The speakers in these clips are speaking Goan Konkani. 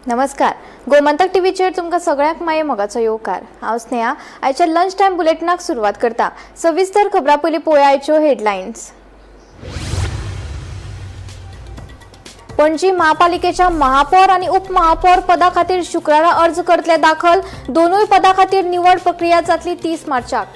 नमस्कार, गोमंतक टीव्हीचेर तुमकां सगळ्यांक माये मोगाचो येवकार. हांव स्नेहा. आयच्या लंच टायम बुलेटिनाक सुरवात करता. सविस्तर खबरां पयलीं पळोवया आयच्यो हेडलायन्स. पणजी महापालिकेच्या महापौर आणि उपमहापौर पदा खातीर शुक्रारा अर्ज करतले दाखल. दोनूय पदा खातीर निवड प्रक्रिया जातली 30 मार्चाक.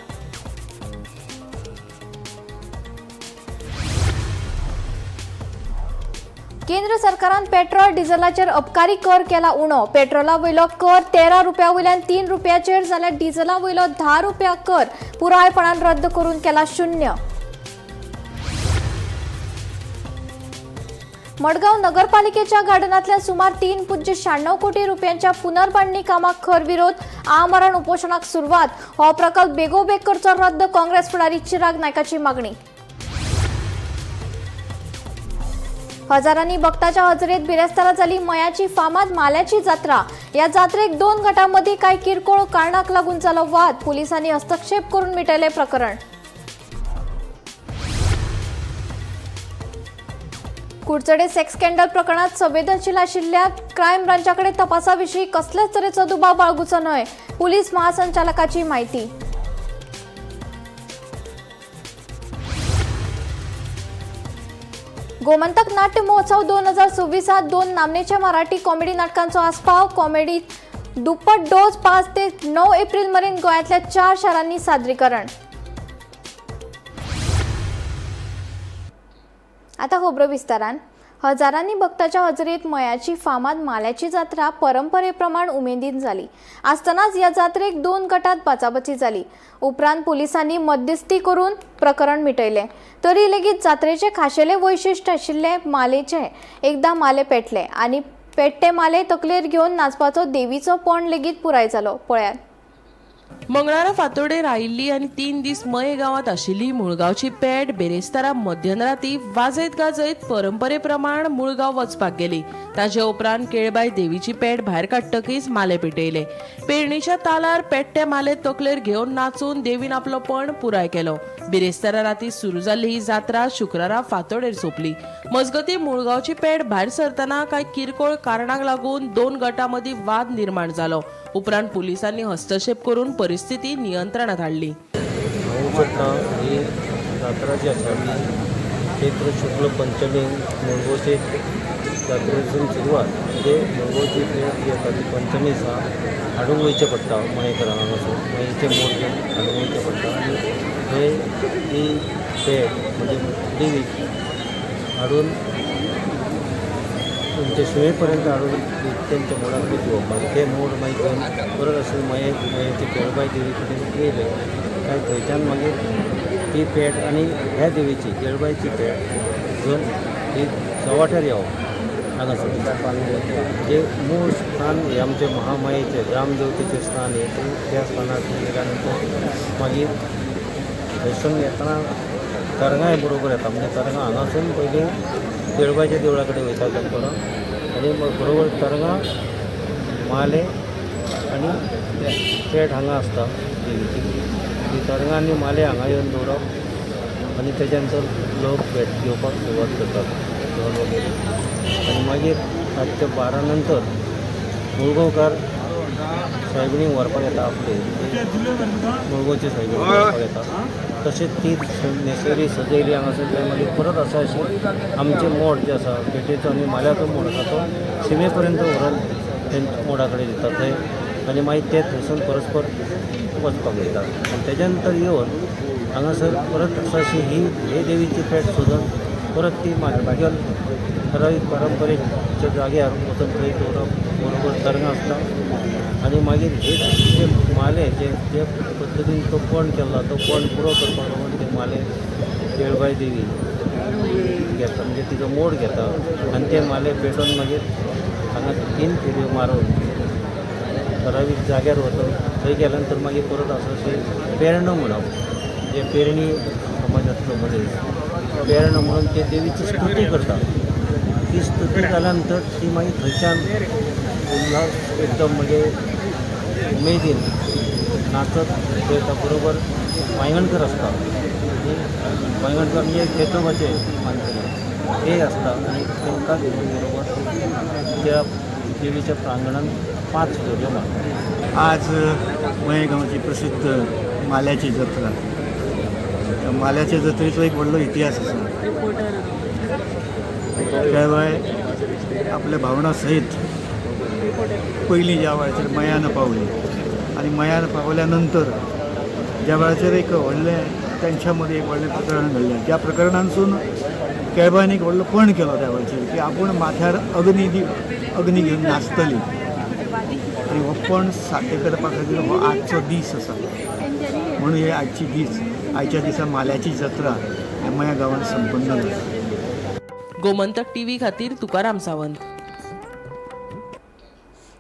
केंद्र सरकारान पेट्रोल डिझलाचेर अबकारी कर केला उणो. पेट्रोला वयलो कर 13 रुपया वयल्यान 3 रुपयाचेर, जाल्यार डिझला वयलो 10 रुपया कर पुरायपणान रद्द करून केला 0. मडगांव नगरपालिकेच्या गार्डनांतल्या सुमार 3.96 कोटी रुपयांच्या पुनर्बांधणी कामाक खर विरोध. आमरण उपोशणाक सुरवात. हो प्रकल्प बेगोबेग करचो रद्द, काँग्रेस फुडारी चिराग नायकाची मागणी. हजारांनी भक्ताच्या हजेरीत बिरेस्तारा जाली मयाची फामाद माल्याची जात्रा. या जात्रेक 2 गटांमदीं कांय किरकोळ कारणाक लागून जालो वाद. पुलिसांनी हस्तक्षेप करून मिटयलें प्रकरण. कुडचडे सेक्स स्कॅन्डल प्रकरणात संवेदनशील आशिल्ल्या क्रायम ब्रांचाकडे तपासाविशीं कसलेच तरेचो दुबाव बाळगुचो न्हय, पुलीस महासंचालकाची माहिती. गोमंतक नाट्य महोत्सव 2026 2 नामनेच्या मराठी कॉमेडी नाटकांचो आस्पाव. कॉमेडी दुप्पट डोस 5 ते 9 एप्रिल मेरेन गोंयांतल्या 4 शारांनी सादरीकरण. आता खबरो विस्तारान. हजारांनी भक्ताच्या हजेरीत मयाची फामाद माल्याची जात्रा परंपरेप्रमाण उमेदीन जाली आसतनाच ह्या जात्रेक 2 गटात बाचाबाची जाली. उपरांत पुलिसांनी मध्यस्थी करून प्रकरण मिटयलें. तरी लेगीत जात्रेचे खाशेले वैशिश्ट आशिल्ले मालेचे एकदां माले पेटले आनी पेट्टे माले तकलेर घेवन नाचपाचो देवीचो पण लेगीत पुराय जालो. पळयात. मंगळारा फातोडेर आयिल्ली आनी 3 दीस मये गांवांत आशिल्ली मुळगांवची पेट बेरेस्तारा मध्यराती वाजयत गाजयत परंपरे प्रमाण मुळगांव वचपाक गेली. ताजे उपरांत केळबाय देवीची पेट भायर काडटकीच माले पेटयले. पेरणीच्या तालार पेट्टे माले तकलेर घेवन नाचून देवीन आपलो पण पुराय केलो. बिरेस्तारा राती सुरू जाल्ली ही जात्रा शुक्रारा फातोडेर सोंपली. मजगती मुळगांवची पेट भायर सरतना कांय किरकोळ कारणाक लागून 2 गटां मदीं वाद निर्माण जालो. उपरांत पुलिसांनी हस्तक्षेप करून परिस्थिती नियंत्रणात हाडली. ही जात्रा जी आसा ती चैत्र शुक्ल पंचमी मुळगांवचे जात्रेसून सुरवात. म्हणजे मुळगांवची पेट जी आसा ती पंचमी दिसा हाडूंक वयचें पडटा. मयेकरांक हांगासून मयेचें मोड घेवन हाडूंक वयचें पडटा आनी थंय ती पेट म्हणजे देवी हाडून तुमचे शिमे पर्यंत हाडून तेंच्या मोडा कडेन दिवप. मागीर ते मोड मागीर घेवन परत अशें मयेचे केळबाय देवी कडेन येयले काय थंयच्यान मागीर ती पेट आनी ह्या देवीची केळबायची पेट घेवन ती चव्हाट्यार येवप. हांगासर जे मूळ स्थान हें आमचें महामायेचें ग्रामदेवतेचें स्थान हें, त्या स्थानार गेल्या नंतर मागीर थंयसून येतना तरंगाय बरोबर येता. म्हणजे तरंगां हांगासून पयलीं केळबायच्या देवळा कडेन वयता दनपरां आनी बरोबर तरंगां माले आनी पेट हांगा आसता देवीची. ती तरंगां आनी माले हांगा येवन दवरप आनी तेच्या नंतर लोक भेट घेवपाक सुरवात करतात जेवण वगैरे. आनी मागीर रातच्या 12 नंतर मुळगांवकार सायबिणीक व्हरपाक येता. आपले मुळगांवची सायबिणी व्हरपाक येता. तशेंच ती नेसरी सजयली हांगासर काय मागीर परत आसा अशी आमचे मोड जे आसा पेटेचो आनी माल्याचो मोड आसा तो शिमे पर्यंत व्हरून तेंच्या मोडा कडेन दितात थंय आनी मागीर ते थंयसून परस्पर वचपाक वयतात. आनी तेज्या नंतर येवन हांगासर परत आसा अशी ही हे देवीची पेट सोदून परत ती मागीर ठरावीक पारंपरीकच्या जाग्यार वचून थंय दवरप. बरोबर तरंगां आसता आनी मागीर हे जे माले जे जे पद्दतीन तो पण केल्लो तो पण पुरो करपाक लागून ते माले केळबाय देवी घेता, म्हणजे तिचो मोड घेता आनी ते माले पेटोवन मागीर हांगा 3 फेरयो मारून ठरावीक जाग्यार वचून थंय गेल्या नंतर मागीर परत आसा अशें पेरणो म्हणप. जे पेरणी समाजांतलो मनीस पेरणो म्हणून ते देवीची स्तुती करता. ती स्तुती जाल्या नंतर ती मागीर थंयच्यान उल्हास एकदम म्हणजे उमेदीन नाचत वयता. बरोबर वांयगणकर आसता. वांयगणकर म्हणजे वेतोबाचे मानकरी ते आसता आनी तांकां घेवन बरोबर त्या देवीच्या प्रांगणान 5 फेरयो मारतात. आज मये गांवची प्रसिद्ध माल्याची जत्रा. त्या माल्याच्या जत्रेचो एक व्हडलो इतिहास आसा. त्या भायर आपल्या भावंडा सयत पयलीं ज्या वेळाचेर मयान पावली आनी मयान पावल्या नंतर ज्या वेळाचेर एक व्हडलें तेंच्या मदीं एक व्हडलें प्रकरण घडलें, ज्या प्रकरणांसून केळबायन एक व्हडलो पण केलो त्या वेळाचेर की आपूण माथ्यार अग्नी घेवन नाचतली आनी हो पण साध्य करपा खातीर हो आजचो दीस आसा. म्हणून हे आजची दीस आयच्या दिसा माल्याची जत्रा ह्या मया गांवांत संपन्न जाता. गोमंतक टीव्ही खातीर तुकाराम सावंत.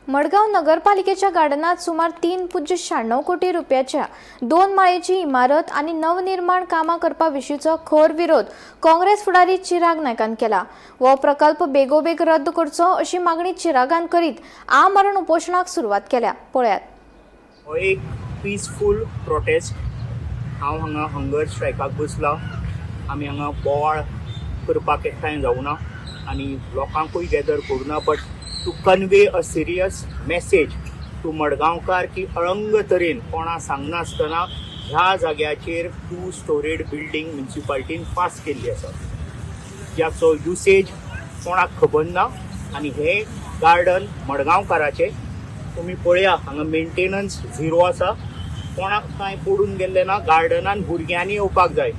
मडगांव नगरपालिकेच्या गार्डनात सुमार 3.96 कोटी रुपयाच्या 2 माळयेची इमारत आनी नवनिर्माण कामां करपा विशींचो खर विरोध काँग्रेस फुडारी चिराग नायकान केला. हो प्रकल्प बेगोबेग रद्द करचो अशी मागणी चिरागान करीत आमरण उपोशणाक सुरवात केल्या. पळयात. हो एक पिसफूल प्रोटेस्ट. हांव हांगा हंगर स्ट्रायकाक बसला. आमी हांगा बोवाळ करपाक एकठांय जावना आनी लोकांकूय गॅदर करुना, but to convey a serious message to Madgaonkar की अळंग तरेन कोणा सांगनासतना ह्या जाग्याचेर 2 स्टोरेड बिल्डींग म्युनिसिपालिटीन पास केल्ली आसा, ज्याचो युसेज कोणाक खबर ना. आनी हें गार्डन मडगांवकाराचें तुमी पळया, हांगा मेंटेनन्स झिरो आसा, कोणाक कांय पडून गेल्लें ना. गार्डनान भुरग्यांनी येवपाक जाय,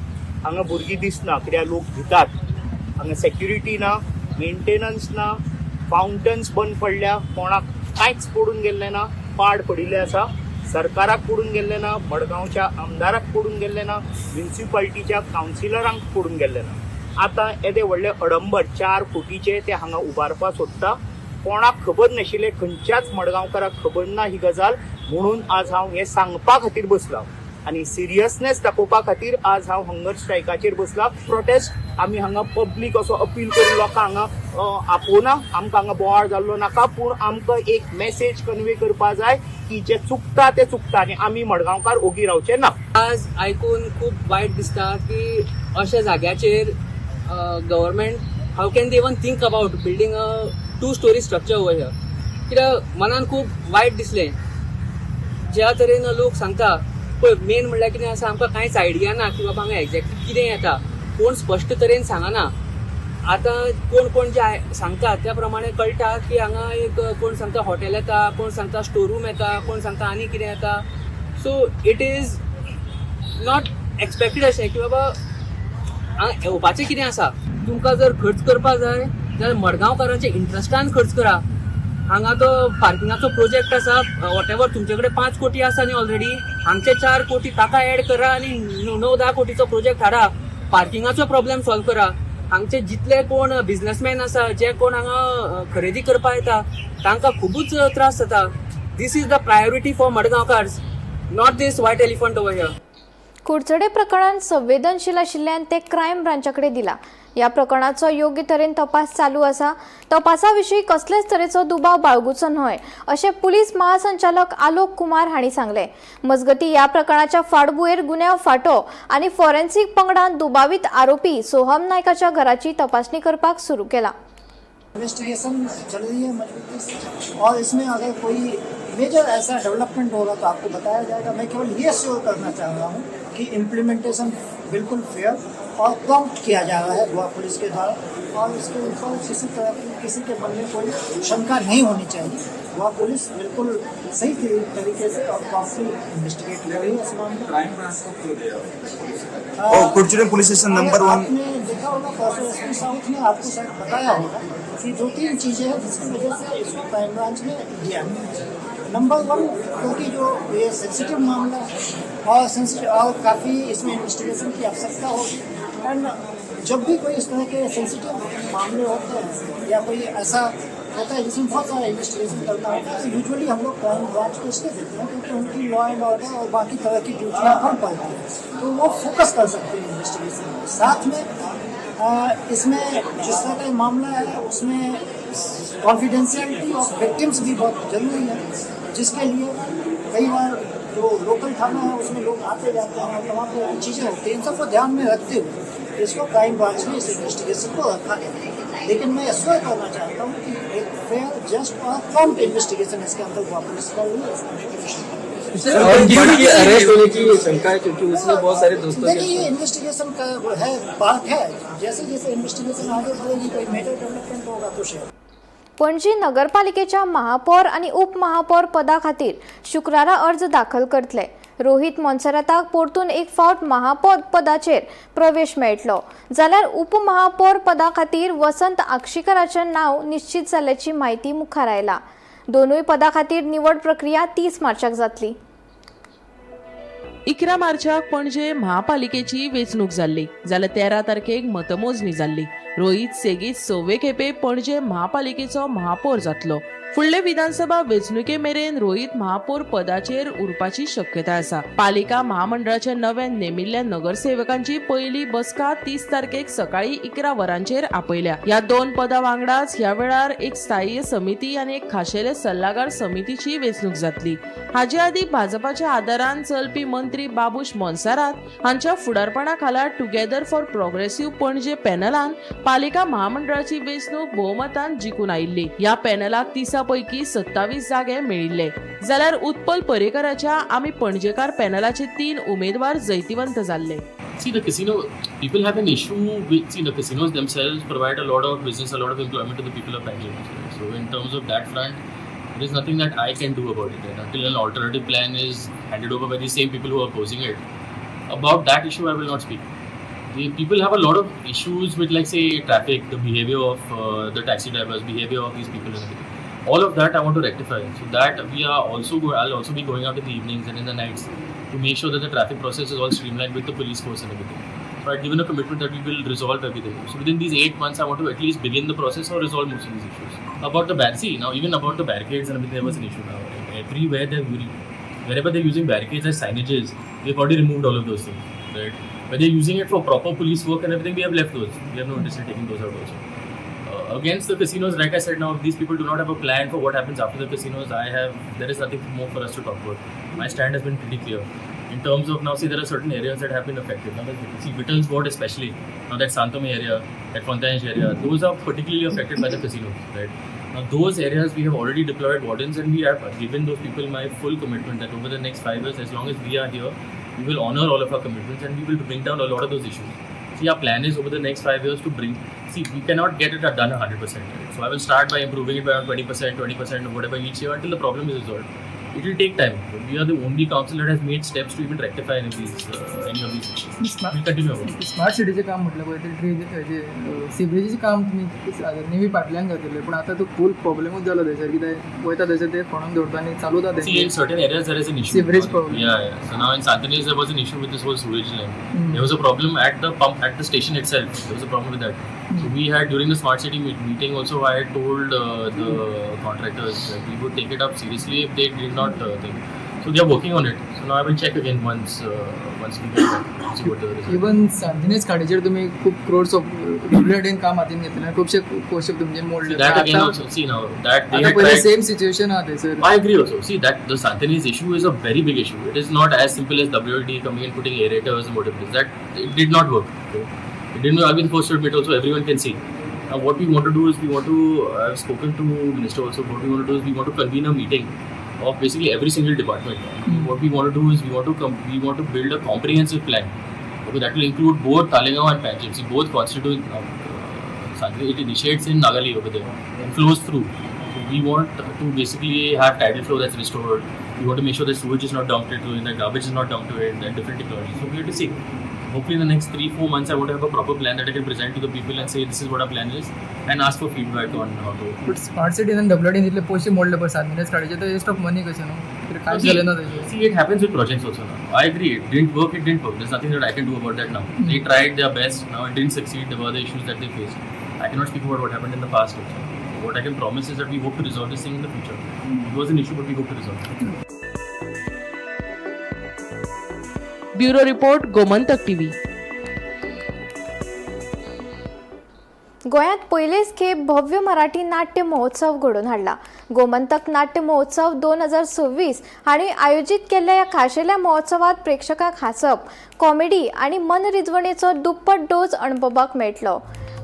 हांगा भुरगीं दिसना कित्याक लोक भितात. हांगा सेक्युरिटी ना, मेंटेनन्स ना, फावंटन्स बंद पडल्या, कोणाक कांयच पडून गेल्लें ना, पाड पडिल्लें आसा. सरकाराक पडून गेल्लें ना, मडगांवच्या आमदाराक पडून गेल्लें ना, म्युनिसिपालिटीच्या कावन्सिलरांक पडून गेल्लें ना. आतां येदे व्हडले अडंबर 4 कोटीचे ते हांगा उबारपाक सोदता. कोणाक खबर नाशिल्लें, खंयच्याच मडगांवकाराक खबर ना ही गजाल, म्हणून आज हांव हें सांगपा खातीर बसलां आनी सिरियसनेस दाखोवपा खातीर आज हांव हंगर स्ट्रायकाचेर बसलां. प्रोटेस्ट आमी हांगा पब्लीक असो अपील करून लोकांक हांगा आपोवना, आमकां हांगा बोवाळ जाल्लो नाका, पूण आमकां एक मेसेज कन्वे करपा जाय की जे चुकता ते चुकता आनी आमी मडगांवकार ओगी रावचे ना. आज आयकून खूब वायट दिसता की अशा जाग्याचेर Government how can they even think about building a 2 storey structure over here. कित्याक मनान खूब वायट दिसलें ज्या तरेन लोक सांगता. पळय, मेन म्हणल्यार कितें आसा, आमकां कांयच आयडिया ना की बाबा हांगा एग्जॅक्टली कितें येता, कोण स्पश्ट तरेन सांगना. आतां कोण कोण जे सांगता त्या प्रमाणे कळटा की हांगा एक कोण सांगता हॉटेल येता, कोण सांगता स्टोर रूम येता, कोण सांगता आनी कितें येता. So it is not expected अशें की बाबा हांगा येवपाचें कितें आसा. तुमकां जर खर्च करपा जाय जाल्यार मडगांवकारांच्या इंट्रस्टान खर्च करा. हांगा तो पार्किंगाचो प्रोजेक्ट आसा, what ever तुमचे कडेन 5 कोटी आसा न्ही ऑलरेडी, हांगचे 4 कोटी ताका एड करा आनी 9-10 कोटीचो प्रोजेक्ट हाडा, पार्किंगाचो प्रॉब्लेम सॉल्व करा. हांगचे जितले कोण बिजनसमॅन आसा, जे कोण हांगा खरेदी करपाक येता, तांकां खुबूच त्रास जाता. This is the priority for Madgaonkars, not this white elephant over here. Curchorem प्रकरण संवेदनशील आशिल्ल्यान ते क्रायम ब्रांचा कडेन दिला. ह्या प्रकरणाचो योग्य तरेन तपास चालू आसा. तपासा विशीं कसलेच तरेचो दुबाव बाळगुचो न्हय अशें पुलीस महासंचालक आलोक कुमार हांणी सांगलें. मजगतीं, ह्या प्रकरणाच्या फाटभुंयेर गुन्यांव फांटो आनी फॉरेन्सिक पंगडान दुबावीत आरोपी सोहम नायकाच्या घराची तपासणी करपाक सुरू केला. इन्वेस्टिगेशन चल रही है मजबूती से और इसमें अगर कोई मेजर ऐसा डेवलपमेंट होगा तो आपको बताया जाएगा. मैं केवल ये श्योर करना चाह रहा हूँ कि इम्प्लीमेंटेशन बिल्कुल फेयर और प्रॉम्प्ट किया जा रहा है गोवा पुलिस के द्वारा और इसके ऊपर किसी तरह की किसी के मन में कोई शंका नहीं होनी चाहिए. गोवा पुलिस बिल्कुल सही तरीके से और प्रॉम्प्टली इन्वेस्टिगेट कर रही है इस मामले में. क्राइम ब्रांच को क्यों दिया? कुडचिडे पुलिस स्टेशन नंबर 1. आपने देखा होगा, परसों एसपी साउथ ने आपको शायद बताया होगा कि 2-3 चीज़ें हैं जिसकी वजह से इसको क्राइम ब्रांच ने दिया. नंबर 1, क्योंकि जो ये सेंसिटिव मामला है और सेंसिटिव और काफ़ी इसमें इन्वेस्टिगेशन की आवश्यकता होगी. एंड जब भी कोई इस तरह के सेंसिटिव मामले होते हैं या कोई ऐसा होता है जिसमें बहुत सारा इन्वेस्टिगेशन करना होता है, तो यूजुअली हम लोग क्राइम ब्रांच को इसलिए देते हैं क्योंकि उनकी लॉ एंड ऑर्डर और बाकी तरह की ड्यूटियाँ कम पड़ती हैं, तो वो फोकस कर सकते हैं इन्वेस्टिगेशन में. साथ में इसमें जिस तरह का मामला है उसमें कॉन्फिडेंशियलिटी ऑफ विक्टिम्स भी बहुत ज़रूरी है, जिसके लिए कई बार जो लोकल थाना है उसमें लोग आते जाते हैं और तमाम तरह की चीज़ें होती हैं. इन सबको ध्यान में रखते हुए इसको क्राइम ब्रांच में इस इन्वेस्टिगेशन को रखा गया. लेकिन मैं एश्योर करना चाहता हूँ कि एक फेयर, जस्ट और प्रॉम्प्ट इन्वेस्टिगेशन इसके अंदर गोवा पुलिस कर रही है, उसको अरेस्ट होने की शंका है क्योंकि उसने बहुत सारे दोस्तों। देखिए, ये इन्वेस्टिगेशन का वो है, पार्ट है। जैसे जैसे इन्वेस्टिगेशन आगे बढ़ेगी, कोई मेजर डेवलपमेंट होगा तो शेयर। पणजी नगरपालिकेच्या महापौर आनी उपमहापौर पदा खातीर शुक्रारा अर्ज दाखल करतले। रोहित मोन्सेराताक परतून एक फावट महापौर पदाचेर प्रवेश मेळटलो, जाल्यार उपमहापौर पदा खातीर वसंत आक्षीकराचें नांव निश्चित जाल्ल्याची म्हायती मुखार आयला। दोनूय पदा खातीर निवड प्रक्रिया 30 मार्चाक जातली। 11 मार्चाक पणजे महापालिकेची वेंचणूक जाल्ली, जाल्यार 13 तारखेक मतमोजणी जाल्ली। रोहित सेगीत सवे खेपे पणजे महापालिकेचो महापौर जातलो। फुडले विधानसभा वेंचणुके मेरेन रोहित महापौर पदाचेर उरपाची शक्यताय आसा। पालिका महामंडळाच्या नव्या नेमिल्ल्या नगरसेवकांची पयली बसका 30 तारखेक सकाळी 11 वरांचेर आपयल्या। ह्या दोन पदां वांगडाच ह्या वेळार एक स्थायी समिती आनी एक खाशेले सल्लागार समितीची वेंचणूक जातली। हाचे आदीं भाजपाच्या आदारान चलपी मंत्री बाबूश मोन्सेरात हांच्या फुडारपणा खाला टुगेदर फॉर प्रोग्रेसिव्ह पणजे पॅनलान पालिका महामंडळाची वेंचणूक भोवमतान जिखून आयिल्ली। ह्या पॅनलाक 30 पैकी 27 जागे मेळिल्ले, जाल्यार उत्पल पर्येकराच्या आमी पणजेकार पॅनलाचे तीन उमेदवार जैतिवंत जाल्ले। See, the casino people have an issue with, see, the casinos themselves provide a lot of business, a lot of employment to the people of Panjim. So in terms of that front, there is nothing that I can do about it. And until an alternative plan is handed over by the same people who are opposing it, about that issue I will not speak. The people have a lot of issues with, like, say, traffic, the behavior of the taxi drivers, behavior of these people and everything. All of that I want to rectify. So that we are also go- I'll also be going out in the evenings and in the nights to make sure that the traffic process is all streamlined with the police force and everything. So I've given a commitment that we will resolve everything. So within these 8 months, I want to at least begin the process or resolve most of these issues. About the see, now even about the barricades and everything, there was an issue now. Everywhere they're wherever they're using barricades as signages, we've already removed all of those things, right? Where they're using it for proper police work and everything, we have left those. We have no interest in taking those out also. Against the casinos, like I said, now if these people do not have a plan for what happens after the casinos, I have there is nothing more for us to talk about. My stand has been pretty clear. In terms of now, see, there are certain areas that have been affected. Now, see, Vittal's ward especially, now that Santhome area, that Fontainhas area, those are particularly affected by the casinos, right? Now, those areas we have already deployed wardens and we have given those people my full commitment that over the next 5 years, as long as we are here, we will honor all of our commitments and we will bring down a lot of those issues. See, our plan is over the next 5 years to bring. See, we cannot get it done 100%. Right? So I will start by improving it by around 20%, 20%, or whatever each year until the problem is resolved. It will take time. But we are the only council that has made steps to even rectify any of these issues. We'll continue about it. Smart सिटीचें काम म्हटलं पळय, ते ट्री जे सिवरेजीचें काम तुमी नेवी फाटल्यान घातिल्लें, पूण आतां तो फूल प्रॉब्लेमूच जालो थंयसर। कित्याक वयता थंयसर ते खणून दवरता आनी चालूच आहा। See, in certain areas there is an issue. Sewerage problem. Yeah. So now in Santinez there was an issue with this whole sewage line. There was a problem at the pump at the station itself. There was a problem with that. So we had, during the smart city meeting also, I had told the contractors that we would take it up seriously if they did not think. So they are working on it. So now I will check again once we get back, see what the result is. Even Santa Inez खाडीचेर तुमी खूब क्रोर्स ऑफ डब्ल्यूआरडीन काम हातीन घेतलें, खुबशे पयशे तुमचे मोडले। See, that again also, see, now that they आतां had पयलें tried. सेम सिच्युएशन आहा थंयसर। I agree also. See, that the Santinez issue is a very big issue. It is not as simple as WD coming and putting aerators and whatever it is. That it did not work. Okay? It didn't. I've been forced to admit also. Everyone can see. Now what we want to do is we want to. I've spoken to minister also. What we want to do is we want to convene a meeting of basically every single department. What we want to do is we want to come. We want to build a comprehensive plan. Okay, that will include both Taleigao and Panjim. See, both constitute. It initiates in Nagali over there and flows through. So we want to basically have tidal flow that's restored. We want to make sure that sewage is not dumped into it, that garbage is not dumped to it, and different technologies. So we have to see. Hopefully, in the next 3-4 months, I want to have a proper plan that I can present to the people and say this is what our plan is, and ask for feedback on how to. But smart सिटीन आनी डब्ल्यूआरडीन इतले पयशे मोडले पळय सांतिनेज खाडीचेर, ते वेस्ट ऑफ मनी कशें न्हू? कित्याक कांयच जालें ना तेजें। See, it happens with projects also now. I agree, it didn't work, it didn't work. There's nothing that I can do about that now. They tried their best, now it didn't succeed. There were other issues that they faced. I cannot speak about what happened in the past also. What I can promise is that we hope to resolve this thing in the future. It was an issue, but we hope to resolve it. Bureau report, Gomantak TV. गोंयांत पयलेच खेप भव्य मराठी नाट्य महोत्सव घडोवन हाडला। गोमंतक नाट्य महोत्सव 2026 हांणी आयोजीत केल्ल्या ह्या खाशेल्या महोत्सवात प्रेक्षकांक हांसप, कॉमेडी आनी मनरिजवणेचो दुप्पट डोस अणभवपाक मेळटलो।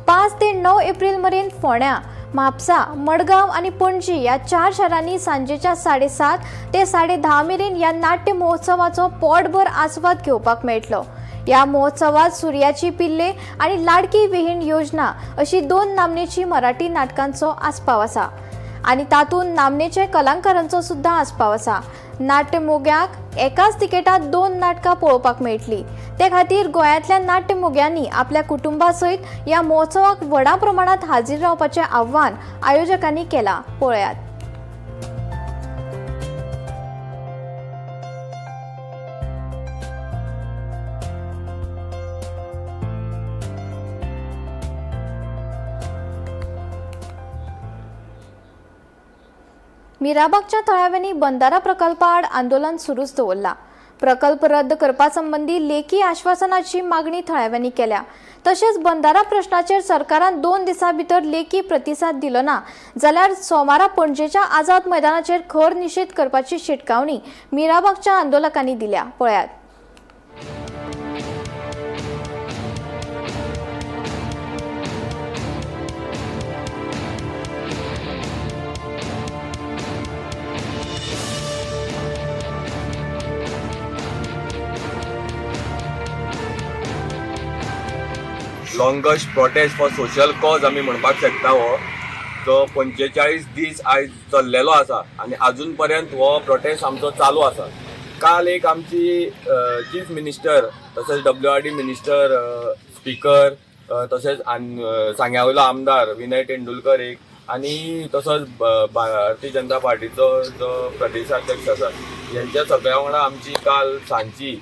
5 ते 9 एप्रील मेरेन फोंड्या म्हापसा, मडगांव आनी पणजी ह्या 4 शारांनी सांजेच्या 7:30 ते 10:30 मेरेन ह्या नाट्य महोत्सवाचो पोटभर आस्वाद घेवपाक मेळटलो. ह्या महोत्सवात सूर्याची पिल्ले आनी लाडकी विहीण योजना अशी 2 नामनेची मराठी नाटकांचो आस्पाव आसा आनी तातूंत नामनेचे कलाकारांचो सुद्दां आस्पाव आसा. नाट्य मोग्यांक एकाच तिकेटात 2 नाटकां पळोवपाक मेळटली. ते खातीर गोंयांतल्या नाट्य मोग्यांनी आपल्या कुटुंबा सयत ह्या महोत्सवाक व्हडा प्रमाणात हाजीर रावपाचें आव्हान आयोजकांनी केलां. पळयात. मिराबागच्या थळाव्यांनी बंदारा प्रकल्पाआड आंदोलन सुरूच दवरला. प्रकल्प रद्द करपा संबंदी लेखी आश्वासनाची मागणी थळाव्यांनी केल्या. तशेंच बंदारा प्रश्नाचेर सरकारान 2 दिसां भितर लेखी प्रतिसाद दिलो ना जाल्यार सोमारा पणजेच्या आझाद मैदानाचेर खर निशेध करपाची शिटकावणी मिराबागच्या आंदोलकांनी दिल्या. पळयात. Longest protest for social cause आमी म्हणपाक शकता. हो जो 45 दीस आयज चल्लेलो आसा आनी आजून पर्यंत हो प्रोटेस्ट आमचो चालू आसा. काल एक आमची चीफ मिनिस्टर तशेंच WRD minister, speaker, तशेंच सांग्या वयलो आमदार विनय तेंडुलकर एक आनी तसोच भारतीय जनता पार्टीचो जो प्रदेशाध्यक्ष आसा हेंच्या सगळ्या वांगडा आमची काल सांजची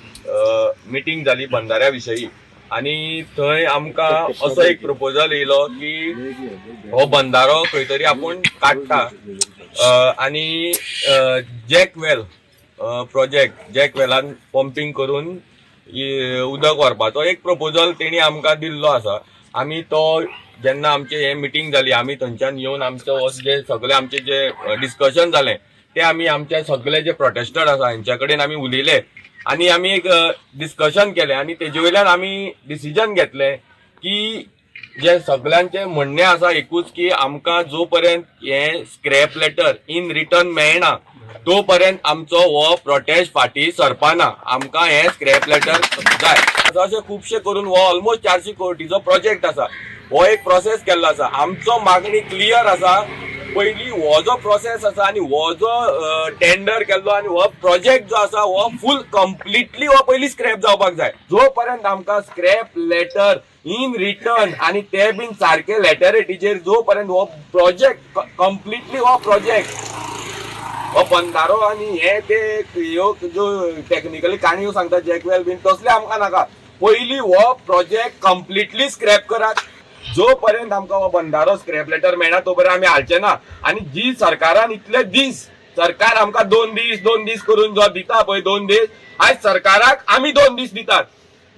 मिटींग जाली बंदाऱ्या विशयी आनी थंय आमकां असो एक प्रपोजल येयलो की हो बंदारो खंय तरी आपूण काडटा आनी जॅक वेल प्रोजेक्ट, जॅक वेलान पंपींग करून उदक व्हरपाचो एक प्रपोजल तेणी आमकां दिल्लो आसा. आमी तो जेन्ना आमचें हें मिटींग जाली आमी थंयच्यान येवन आमचो जे सगळे आमचे जे डिस्कशन जालें ते आमी आमचे सगळे जे प्रोटेस्टर आसा हेंच्या कडेन आमी उलयले आनी आमी एक डिस्कशन केलें आनी तेजे वयल्यान आमी डिसिजन घेतलें की जे सगळ्यांचें म्हणणें आसा एकूच की आमकां जो पर्यंत हें स्क्रॅप लेटर इन रिटर्न मेळना तो पर्यंत आमचो हो प्रोटेस्ट फाटीं सरपाना. आमकां हें स्क्रॅप लेटर जाय. अशें खुबशे करून हो ऑलमोस्ट 400 कोटीचो प्रोजेक्ट आसा. हो एक प्रोसेस केल्लो आसा. आमचो मागणी क्लियर आसा. पयली हो जो प्रोसेस आसा आनी हो जो टेंडर केल्लो आनी हो प्रोजेक्ट जो आसा हो फूल कंप्लिटली हो पयली स्क्रॅप जावपाक जाय. जो पर्यंत आमकां स्क्रॅप लेटर इन रिटर्न आनी ते बीन सारके लेटरेटीचेर जो पर्यंत हो प्रोजेक्ट कंप्लिटली हो प्रोजेक्ट हो बंदारो आनी हे ते ह्यो ज्यो टॅक्निकली काणयो सांगता जॅकवेल बीन तसले आमकां नाका. पयली हो प्रोजेक्ट कंप्लिटली स्क्रॅप करात. जो पर्यंत आमकां हो बंदारो स्क्रॅप लेटर मेळना तो पर्यंत आमी हालचे ना. आनी जी सरकारान इतले दीस सरकार आमकां 2 दीस 2 दीस करून जो दिता पळय 2 दीस, आयज सरकाराक आमी 2 दीस दितात.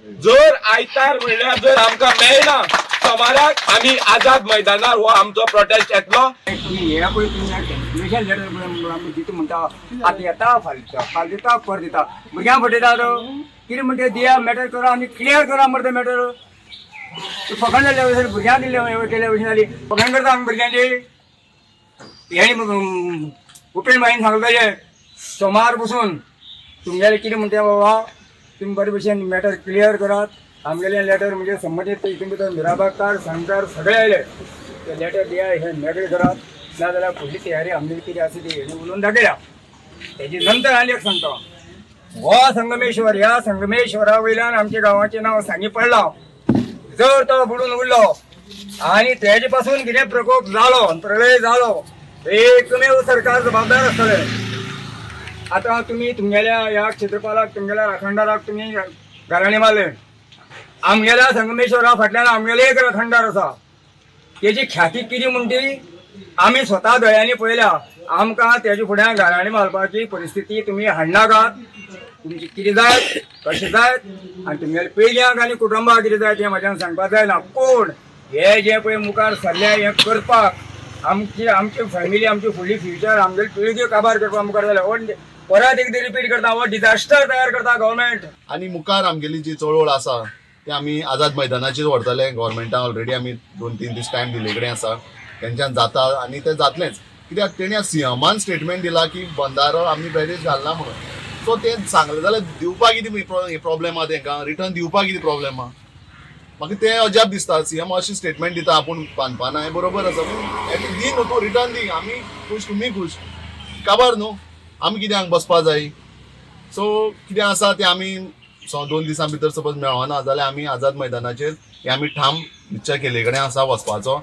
जर आयतार म्हणल्यार जर आमकां मेळना सोमाराक आमी आझाद मैदानार हो आमचो प्रोटेस्ट येतलो. हे पळय कॅन्सलेशन लेटर आमी दिता म्हणटा आतां येता फाल्यां दिता, फाल्यां दिता, परत दिता, भुरग्यांक फटयता. कितें म्हणटा दिया मॅटर करा आनी क्लियर करा मरे तें मॅटर. फकाण जाल्ल्या भशेन भुरग्यांक दिल्ले केल्या भशेन जाली. फकाण करता आमी भुरग्यांची. हेणी उपेन बाईन सांगलें तशें सोमार बसून तुमगेलें कितें म्हणटा बाबा तुमी बरे भशेन मॅटर क्लियर करात. आमगेलें लेटर म्हणजे संबंदीत हितून भितर मिराबागकार सांगकार सगळे आयले ते लेटर दिया हे मेकळे करात, ना जाल्यार फुडली तयारी आमगेली कितें आसा ती हेणी उलोवन दाखयल्या. तेजे नंतर आनी एक सांगता, हो संगमेश्वर, ह्या संगमेश्वरा वयल्यान आमच्या गांवाचें नांव सांगी पडलां. जर तो बुडून उरलो आनी तेजे पासून कितें प्रकोप जालो, प्रलय जालो, एकमेव सरकार जबाबदार आसतलें. आतां तुमी तुमगेल्या ह्या क्षेत्रपालाक, तुमगेल्या राखणदाराक तुमी घराणें मारलें. आमगेल्या संगमेश्वरा फाटल्यान आमगेले एक राखणदार आसा. तेजी ख्याती कितें म्हण ती आमी स्वता दोळ्यांनी पळयल्या. आमकां तेजे फुड्यान घराणें मारपाची परिस्थिती तुमी हाडनाकात. तुमची कितें जायत कशें जायत आनी तुमगेले पिळग्यांक आनी कुटुंबाक कितें जाय तें म्हाज्यान सांगपाक जायना. पूण हे जे पळय मुखार सरले हें करपाक आमची आमची फॅमिली, आमची फुडली फ्युचर, आमगेली पिळग्यो काबार करपाक मुखार जाल्या. हो परत एकदां रिपीट करता, हो डिजास्टर तयार करता गव्हर्मेंट. आनी मुखार आमगेली जी चळवळ आसा ती आमी आझाद मैदानाचेर व्हरतले. गव्हर्मेंटान ऑलरेडी आमी 2-3 दीस टायम दिल्ले कडेन आसा. तेंच्यान जाता आनी तें जातलेंच, कित्याक तेणी सीएमान स्टेटमेंट दिला की बंदारो आमी बॅरेज घालना म्हणून. सो तें सांगलें जाल्यार दिवपाक कितें प्रॉब्लेम आहा तेंकां, रिटर्न दिवपाक कितें प्रॉब्लेम आहा? म्हाका तें अजाप दिसता. सीएम अशें स्टेटमेंट दिता आपूण बांदपाना, हें बरोबर आसा, पूण एटलीस्ट दी न्हू, तूं रिटर्न दी, आमी खूश तुमी खूश, काबार न्हू, आमी कित्याक बसपा जाय? सो कितें आसा तें आमी 2 दिसां भितर सपोज मेळना जाल्यार आमी आझाद मैदानाचेर हे आमी ठाम निश्चय केल्ले कडेन आसा वचपाचो.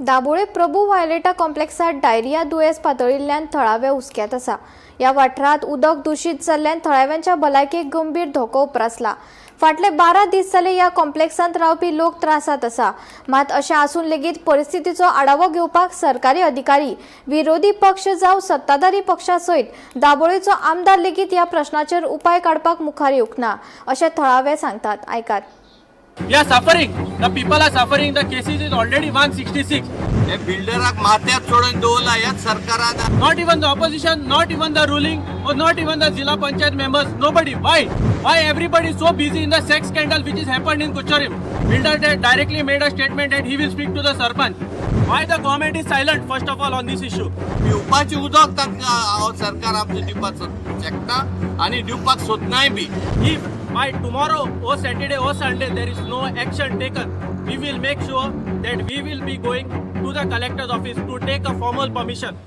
दाबोळे प्रभू व्हायलेटा कॉम्प्लेक्सात डायरिया दुयेंस पातळिल्ल्यान थळावे हुस्क्यात आसा. ह्या वाठारांत उदक दुशीत जाल्ल्यान थळाव्यांच्या भलायकेक गंभीर धोको उप्रासला. फाटले 12 दीस जाले ह्या कॉम्प्लेक्सांत रावपी लोक त्रासात आसा. मात अशें आसून लेगीत परिस्थितीचो आढावो घेवपाक सरकारी अधिकारी, विरोधी पक्ष जावं सत्ताधारी पक्षा सयत दाबोळेचो आमदार लेगीत ह्या प्रश्नाचेर उपाय काडपाक मुखार येवंक ना अशें थळावे सांगतात. आयकात. We are suffering. The people are suffering. The cases is already 166. हे बिल्डराक माथ्यात चडोवन दवरला ह्याच सरकारान. Not even the opposition, not even the ruling, or not even the Zilla Panchayat members. Nobody. Why? Why everybody is so busy in the sex scandal which is happened in Kucharim? Builder directly made a statement that he will speak to the sarpanch. Why the government is silent first of all on this issue? पिवपाचें उदक तांकां सरकार आमचें दिवपाक शकता आनी दिवपाक सोदनाय बी. If by tomorrow or Saturday or Sunday there is no action taken, we will make sure that we will be going to the collector's office to take a formal permission.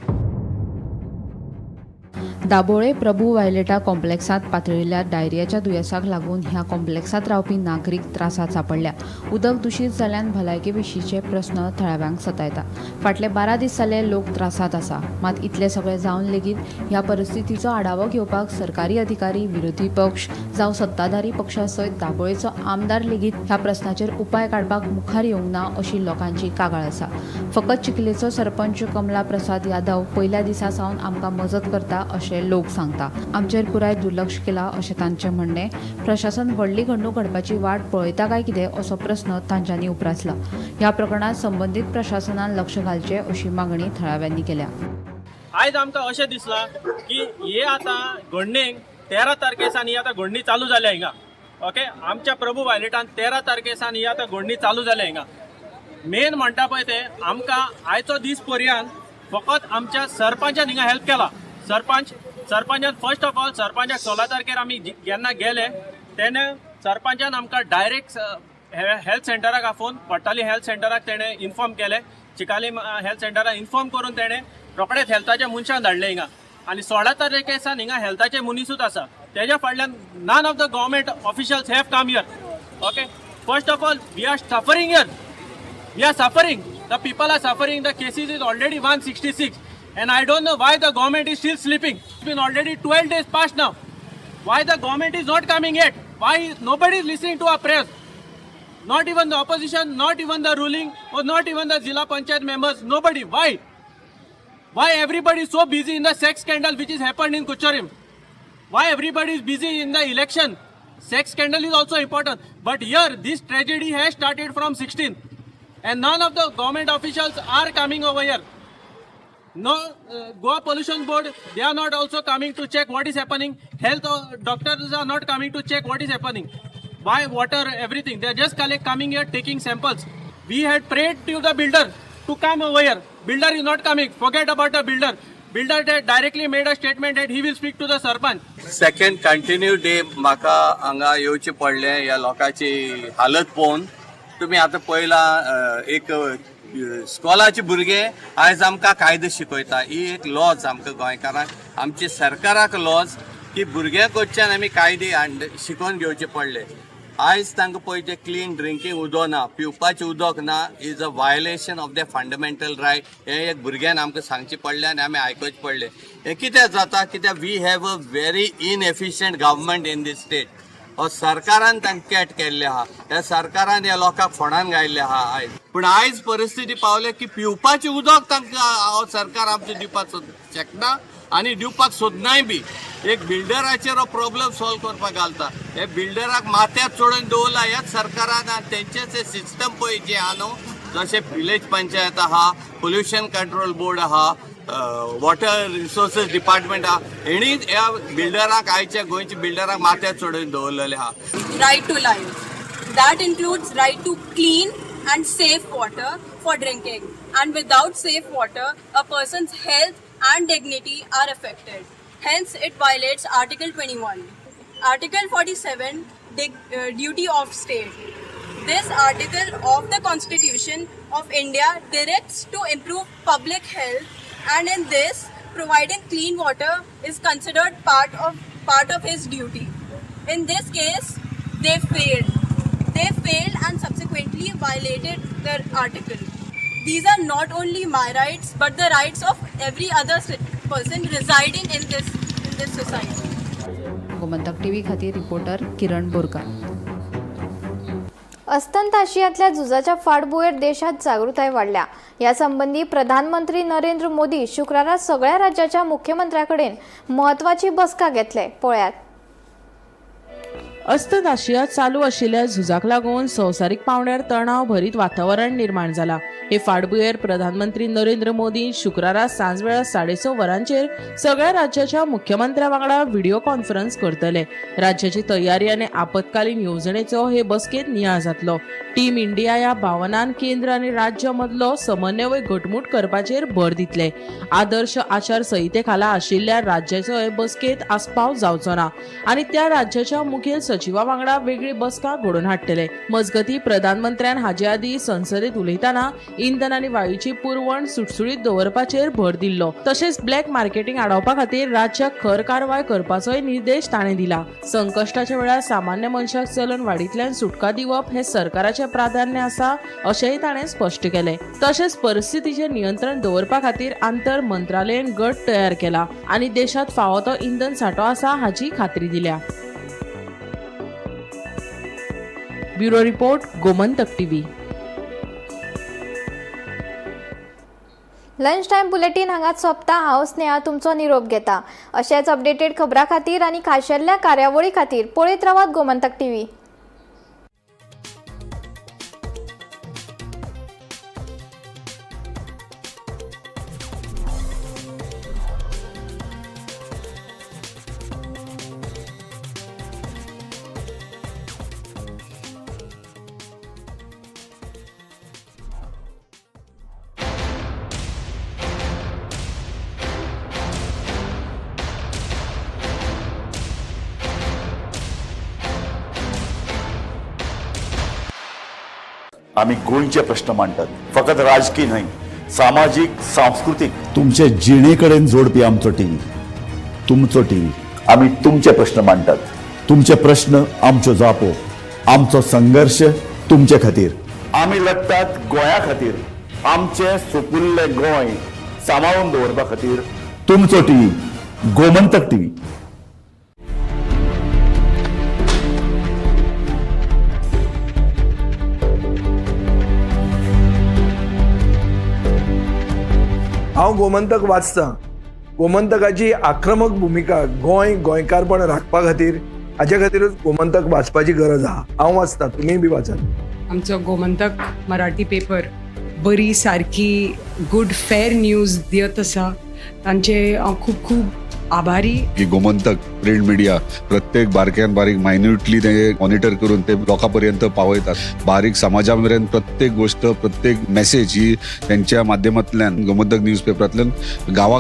Dabolim Prabhu Violeta कॉम्प्लेक्सांत पातळिल्ल्या डायरियाच्या दुयेंसाक लागून ह्या कॉम्प्लेक्सांत रावपी नागरीक त्रासांत सांपडल्या. उदक दुशीत जाल्ल्यान भलायके विशींचे प्रस्न थळाव्यांक सतायता. फाटले 12 दीस जाले लोक त्रासांत आसा. मात इतलें सगळें जावन लेगीत ह्या परिस्थितीचो आढावो घेवपाक सरकारी अधिकारी, विरोधी पक्ष जावं सत्ताधारी पक्षा सयत दाबोळेचो आमदार लेगीत ह्या प्रस्नाचेर उपाय काडपाक मुखार येवंक ना अशी लोकांची कागाळ आसा. फकत चिखलेचो सरपंच कमला प्रसाद यादव पयल्या दिसा सावन आमकां मजत करता अशें लोक सांगता. आमचेर पुराय दुर्लक्ष केला अशें तांचें म्हणणें. प्रशासन व्हडली घडणूक घडपाची वाट पळयता काय कितें असो प्रस्न तांच्यांनी उप्रासला. ह्या प्रकरणात संबंदीत प्रशासनान लक्ष घालचें अशी मागणी थळाव्यांनी केल्या. आयज आमकां अशें दिसलां की हे आतां घडणेक 13 तारखे सावन ही आतां घडणी चालू जाल्या हिंगा. ओके, आमच्या प्रभू वायलेटान 13 तारखे सावन ही आतां घडणी चालू जाल्या हिंगा. मेन म्हणटा पळय ते आमकां आयचो दीस पर्यंत फकत आमच्या सरपंचान हिंगा हेल्प केला. सरपंचान फर्स्ट ऑफ ऑल सरपंचाक 16 तारखेर आमी जेन्ना गेले तेन्ना सरपंचान आमकां डायरेक्ट हेल्थ सेंटराक आपोवन पट्टाली हेल्थ सेंटराक तेणें इन्फॉर्म केलें. चिकाली हेल्थ सेंटराक इन्फॉर्म करून तेणें रोखडेच हेल्थाच्या मनशान धाडले हिंगा. आनी 16 तारखे सावन हिंगा हेल्थाचे मनीसूच आसा. तेज्या फाटल्यान none of the government officials have come here. Okay, first of all we are suffering here. We are suffering. The people are suffering. The cases is already 166. And I don't know why the government is still sleeping. It's been already 12 days past now. Why the government is not coming yet? Why nobody is listening to our prayers? Not even the opposition, not even the ruling, or not even the Zilla Panchayat members. Nobody. Why? Why everybody is so busy in the sex scandal which is happened in Kucharim? Why everybody is busy in the election? Sex scandal is also important. But here, this tragedy has started from 16. And none of the government officials are coming over here. No, Goa Pollution Board, they are not also coming to check what is happening. Health doctors are not coming to check what is happening. Why water, everything. They are just coming here, taking samples. We had prayed to the builder to come over here. Builder is not coming. Forget about the builder. Builder directly made a statement that he will speak to the sarpanch. Second continue day म्हाका हांगा येवचें पडलें ह्या लोकांची हालत पळोवन. तुमी आतां पळयलां, एक स्कॉलाचे भुरगे आयज आमकां कायदो शिकयता. ही एक लॉज आमकां गोंयकारांक, आमच्या सरकाराक लॉज की भुरग्यां कडच्यान आमी कायदे शिकोवन घेवचे पडले. आयज तांकां पळय तें क्लीन ड्रिंकींग उदक ना, पिवपाचें उदक ना, is a violation of the fundamental right. हें एक भुरग्यान आमकां सांगचें पडलें आनी आमी आयकोचें पडलें. हें कित्याक जाता? कित्याक we have a very inefficient government in this state. हो सरकारान तांकां कॅट केल्ले आहा, ह्या सरकारान ह्या लोकांक फोंडान घायल्ले आहा आयज. पूण आयज परिस्थिती पावल्या की पिवपाचें उदक तांकां सरकार आमचें दिवपाक शकना आनी दिवपाक सोदनाय बी. एक बिल्डराचेर हो प्रॉब्लम सॉल्व करपाक घालता. हे बिल्डराक माथ्यार चडोवन दवरला ह्याच सरकारान आनी तेंचेच सिस्टम पळय जें आहा न्हू, जशें विलेज पंचायत आहा, पोल्युशन कंट्रोल बोर्ड आहा, वॉटर रिसोर्सीस डिपार्टमेंट आहा, हेणी ह्या बिल्डराक, आयच्या गोंयच्या बिल्डराक माथ्यार चडोवन दवरलेले आहा. Right to life. That includes right to clean, and safe water for drinking. And without safe water, a person's health and dignity are affected. Hence, it violates Article 21. Article 47, Duty of State. This article of the Constitution of India directs to improve public health, and in this, providing clean water is considered part of his duty. In this case, they failed. They failed and subsequently violated the article. These are not only my rights, but the rights of every other person residing in this society. Gomantak TV खातीर रिपोर्टर किरण बोरकार. अस्तंत आशियांतल्या झुजाच्या फाटभुंयेर देशात जागृताय वाडल्या. ह्या संबंदी प्रधानमंत्री नरेंद्र मोदी शुक्रारा सगळ्या राज्याच्या मुख्यमंत्र्या कडेन म्हत्वाची बसका घेतले. पळयात. अस्तंत आशियात चालू आशिल्ल्या झुजाक लागून संवसारीक पांवड्यार तणाव भरीत वातावरण निर्माण जाला. हे फाटभुंयेर प्रधानमंत्री नरेंद्र मोदी शुक्रारा सांजवेळा 6:30 वरांचेर सगळ्या राज्याच्या मुख्यमंत्र्या वांगडा व्हिडिओ कॉन्फरन्स करतले. राज्याची तयारी आनी आपत्कालीन येवजणेचो हे बसकेंत नियाळ जातलो. टीम इंडिया ह्या भावनान केंद्र आनी राज्य मदलो समन्वय घटमूट करपाचेर भर दितले. आदर्श आचार संहिते खाला आशिल्ल्या राज्याचो हे बसकेंत आस्पाव जावचो ना आनी त्या राज्याच्या मुखेल सचिवा वांगडा वेगळी बसका घडोवन हाडटले. मजगती, प्रधानमंत्र्यान हाचे आदीं संसदेत उलयतना इंधन आनी वायूची पुरवण सुटसुटीत दवरपाचेर भर दिल्लो. तशेंच ब्लॅक मार्केटिंग आडावपा खातीर राज्याक खर कारवाय करपाचोय निर्देश ताणें दिला. संकश्टाच्या वेळार सामान्य मनशाक चलन वाडींतल्यान सुटका दिवप हें सरकाराचें प्राधान्य आसा, अशेंय ताणें स्पश्ट केलें. तशेंच परिस्थितीचेर नियंत्रण दवरपा खातीर आंतर मंत्रालयीन गट तयार केला आनी देशांत फावो तो इंधन सांठो आसा हाची खात्री दिल्या. Bureau report, Gomantak TV. Lunch time bulletin हांगाच सोंपता. हांव स्नेहा तुमचो निरोप घेता. अशेच अपडेटेड खबरां खातीर आनी खाशेल्ल्या कार्यावळी खातीर पळयत रावात गोमंतक टीव्ही. आमी गोंयचे प्रश्न मांडटात, फकत राजकीय न्हय, सामाजीक, सांस्कृतीक, तुमचे जिणे कडेन जोडपी आमचो टीव्ही, तुमचो टीव्ही. आमी तुमचे प्रश्न मांडटात. तुमचे प्रश्न आमच्यो जापो, आमचो संघर्श तुमचे खातीर. आमी लढटात गोंया खातीर, आमचें सुपुल्लें गोंय सांबाळून दवरपा खातीर. तुमचो टीव्ही, गोमंतक टीव्ही. हांव गोमंतक वाचतां. गोमंतकाची आक्रमक भुमिका गोंय, गोंयकारपण राखपा खातीर, हाजे खातीरूच गोमंतक वाचपाची गरज आहा. हांव वाचतां, तुमीय बी वाचात. आमचो गोमंतक मराठी पेपर बरी सारकी गुड फेर न्यूज दियत आसा. तांचे हांव खूब खूब आभारी. की गोमंतक प्रिंट मिडिया प्रत्येक बारक्यान बारीक मायन्युटली ते मॉनिटर करून ते लोकां पर्यंत पावयतात. बारीक समाजा मेरेन प्रत्येक गोष्ट, प्रत्येक मेसेज ही त्यांच्या माध्यमांतल्यान, गोमंतक न्यूज पेपरांतल्यान गांवा